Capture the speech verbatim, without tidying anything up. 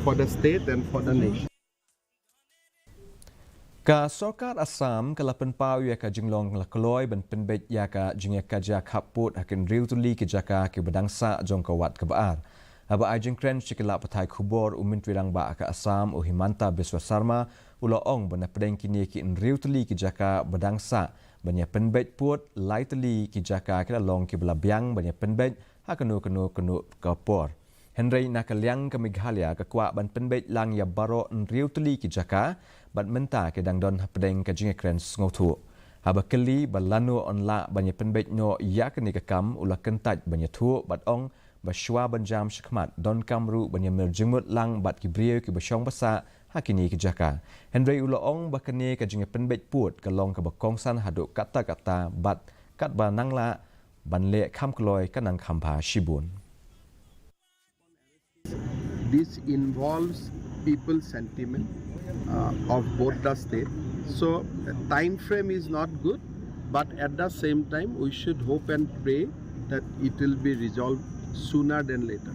for the state and for the nation. Ka sorkar Assam ka la pynpaw ïa ka jinglong la kloi ban pynbeit ïa ka jingïakajia khappud ha ki hynriew tylli ki jaka kiba dang sah jong ka wat kaba ar. Haba ai jingkren sha ki lad pathai khubor, u Myntri Rangbah ka Assam, u Himanta Biswa Sarma, u la ong ba na pdeng kine ki hynriew tylli ki jaka ba dang sah ban ïa pynbeit pud, lai tylli ki jaka ki la long kiba la biang ban ïa pynbeit ha kano kano kano ka por. Hynrei na ka liang ka Meghalaya ka kwah ban pynbeit lang ïa baroh hynriew tylli ki jaka, bad mynta ki dang don hapdeng ka jingïakren sngewthuh. Haba kylli ba lano yn lah ban ïa pynbeit noh ïa kane ka kam, u la kyntait ban ïathuh bad ong ba shuwa ban jam shakhmat, donkam ruh ban ïa mir jingmut lang bad ki briew kiba shong ba sah ha kine ki jaka. Hynrei u la ong ba kane ka jingïapynbeit pud ka long kaba kongsan haduh katta katta, bad katba nang lah ban leh kham kloi ka nang kham bha shibun. This involves people's sentiment, uh, of both the state. So, the time frame is not good, but at the same time, we should hope and pray that it will be resolved sooner than later.